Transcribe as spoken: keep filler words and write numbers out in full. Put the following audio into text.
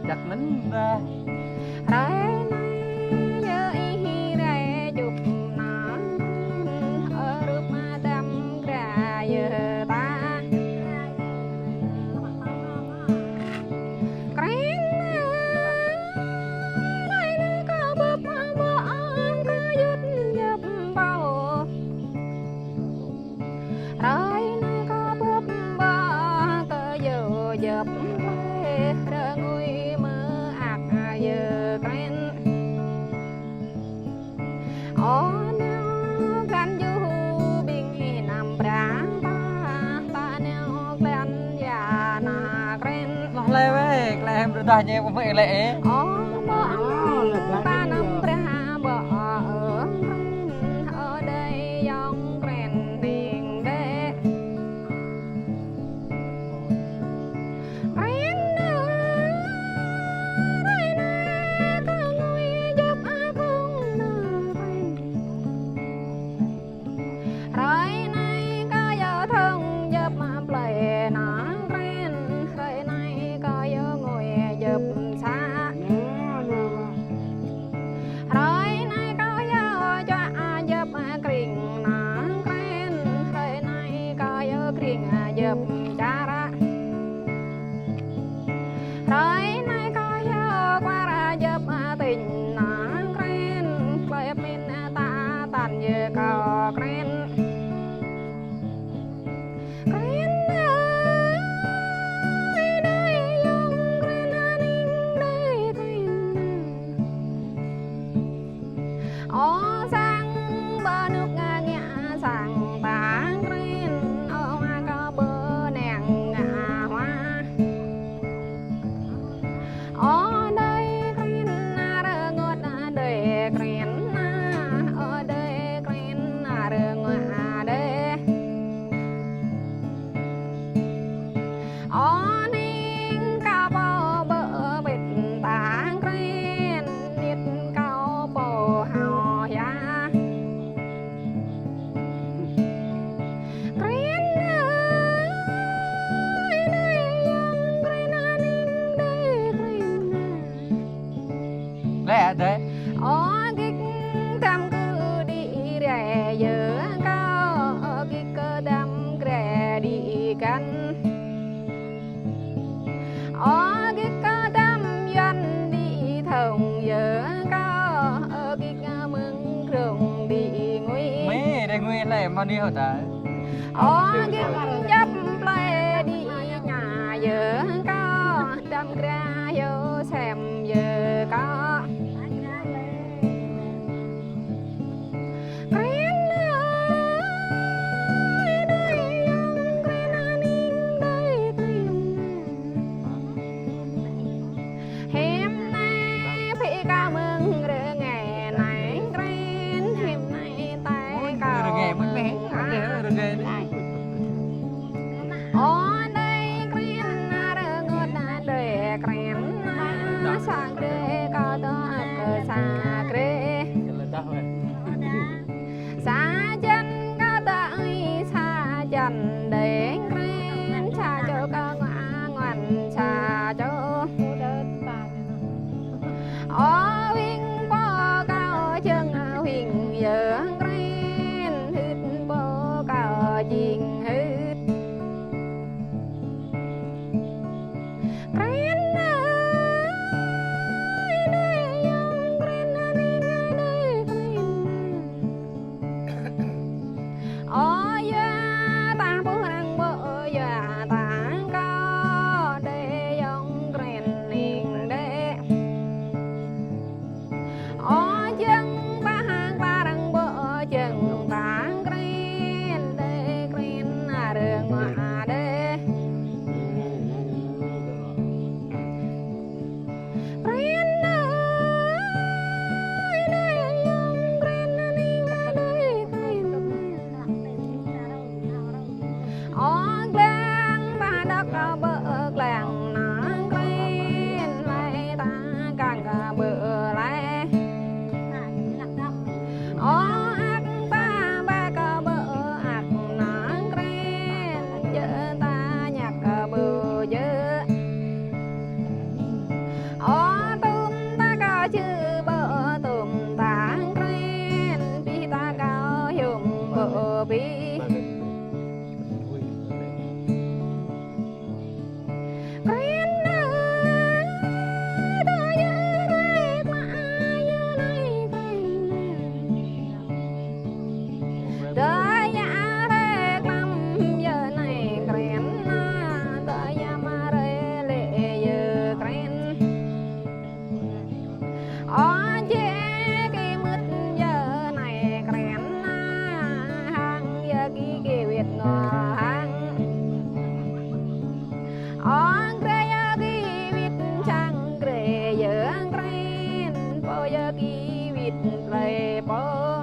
Chắc mĭn ƀă. Hrơi anai yơ ih rai čŭp nă, ơ rup mă dăm kra yơ ta. Kren hrơi anai kơ bưp mă bơ ong kơ yut yơp pô. Hrơi anai kơ bưp bơ kơ yơ yơp plơi rơngui mơak yơ kren. Ơ nao găn yŭ ƀing ih năm prang ta, ta nao găn ya nă kren. Noh lĕ weh, klem rơdah ñe pơmĕ lĕ ê. Ơ mơ ăn ta năm prang bơ ơ kren, ơ đơi yong kren đing đê. Kren nă, hrơi anai kơ ngui yơp akung nă kren. Hrơi anai kơ yơ thơng yơp plơi nă kren. Hrơi anai kơ yơ ngui yơp sa. Hrơi anai kơ yơ čuă yơp kring nă kren. Hrơi anai kơ yơ kring yơp čar. Hrơi anai kơ yơ kuar yơp tinh nă kren. Plơi pơmĭn ta tăn yơ kơ kren. Kren nă, ơi đơi yong kren aning đơi kren nă. Ơ sang ƀơ nŭk ngă ngă sang ta kren, ơ hoa kơ ƀơ neng ngă hoa. Ơ đơi kren nă rơngot đơi kren nă, ơ đơi kren nă rơngot đơi. Ơ ning kơ pô ƀơ pĭt ta kren, nit kơ pô hao ya. Kren nă, ơi đơi yong kren aning đơi kren nă. Lĕ đơi. Ơ gik dăm kơ đĭ rai yơ kơ, ơ gik kơ dăm kre đĭ găn. Ơ gik kơ dăm yuan đĭ thơng yơ kơ, ơ gik mơng krông đĭ ngui. Mê, đĭ ngui lĕ mă ni hơtai. Ơ gik djăp plơi đĭ ña yơ kơ, dăm kra yơ sem yơ kơ. Kren nă, ơi đơi yong kren aning đơi kren nă. Hiam anai phi kơ mơng rơngai anai kren, hiam anai tai kơ rơngai mơng mơng. Rơngai anai. Ơ đơi kren nă rơngot nă đơi kren nă, sa grê kơ tơ kơ sa grê. Sa jăn kơ tơ ơi sa jăn đơi kren, sa čô kơ ngua nguan sa čô. Ơ huing pô kơ jơng huing yơ kren, hưt pô kơ jing hưt. Kren nă, ơi đơi yong kren aning đơi kren. Kren ơi, anai yom kren ning adơi kren. Ơ glaĭ, ƀă đŏk kơ ƀơ glaĭ, năng kren laih ta kăng kơ ƀơ laih. Ơ ăk ƀă ƀă kơ ƀơ ăk, năng kren djơ̆ ta ñăk kơ ƀơ djơ̆. Ơ tŭm ta kơ čư̆ ƀơ tŭm, năng kren pih ta kơ hiư̆m ƀơ pih. Kren ơi, tơ yơh rai klăm yơh anai kren. Tơ yơh rai klăm yơh anai kren, tơ yơh mă rai lĕ yơh kren. Ơ jĕ kơ mưt yơh anai kren, hăng yơh kơ kơ wĭt ngă hăng. Ơ grê yơh kơ wĭt čang grê yơh kren, pô yơh kơ wĭt plơi pô.